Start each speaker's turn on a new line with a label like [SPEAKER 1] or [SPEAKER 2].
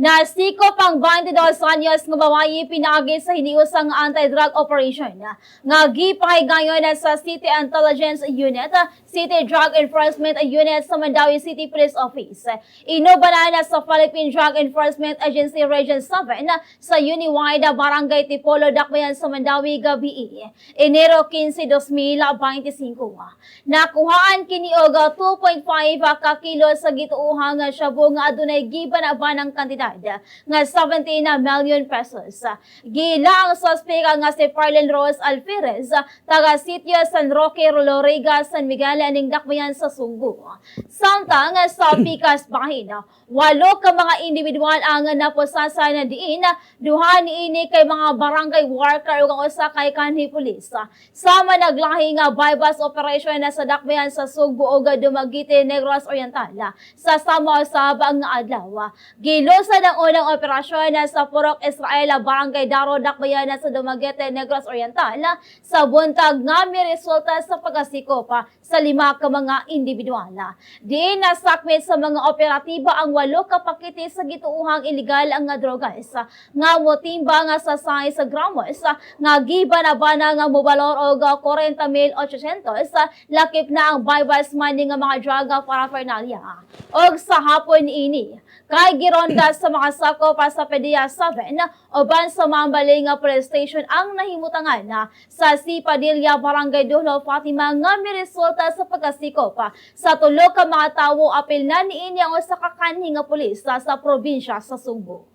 [SPEAKER 1] Nasikop ang 22 anyos nga babayi pinaagi sa hiniusang anti-drug operation nga gipahigayon sa City Intelligence Unit, City Drug Enforcement Unit sa Mandaue City Police Office. Inubanan sa Philippine Drug Enforcement Agency Region 7 sa Uniwide Barangay Tipolo, Dakbayan sa Mandaue gabii, Enero 15, 2025. Nakuhaan kini og 2.5 ka kilo sa gituohang shabu nga adunay giban-abanang kantidad nga 17 million pesos. Giila ang suspect nga si Farlene Rose Alferez, taga Sitio San Roque, Loriga, San Miguel aning Dakbayan sa Sugbo. Samtang sa pikas bahin, walo ka mga individual ang napusasa na diin, duha niini kay mga barangay worker ug ang usa kay kanhi pulis. Sama naglahi nga buy-bust operation na sa Dakbayan sa Sugbo ug Dumaguete, Negros Oriental, sa sama usab nga adlaw. Gilusad ang unang operasyon na sa Purok Israel, Barangay Daro, Dakbayan sa Dumaguete, Negros Oriental sa buntag nga miresulta sa pagkasikop sa lima ka mga individual. Diin nasakmit sa mga operatiba ang walo ka pakete sa gituohang illegal ang nga drogas nga motimba nga sa 6 gramos nga gibanabana nga mobalor og 40,800, lakip na ang buy-bust money nga mga drug paraphernalia. Og sa hapon ini, kay gironda sa mga sakop pa sa PDEA 7 uban sa Mambaling nga Police Station ang nahimutangan na sa C. Padilla, Barangay Dulo, Fatima nga miresulta sa pagkasikop sa tulo ka mga tawo, apil na niini ang usa ka kanhi nga pulis sa probinsya sa Sugbo.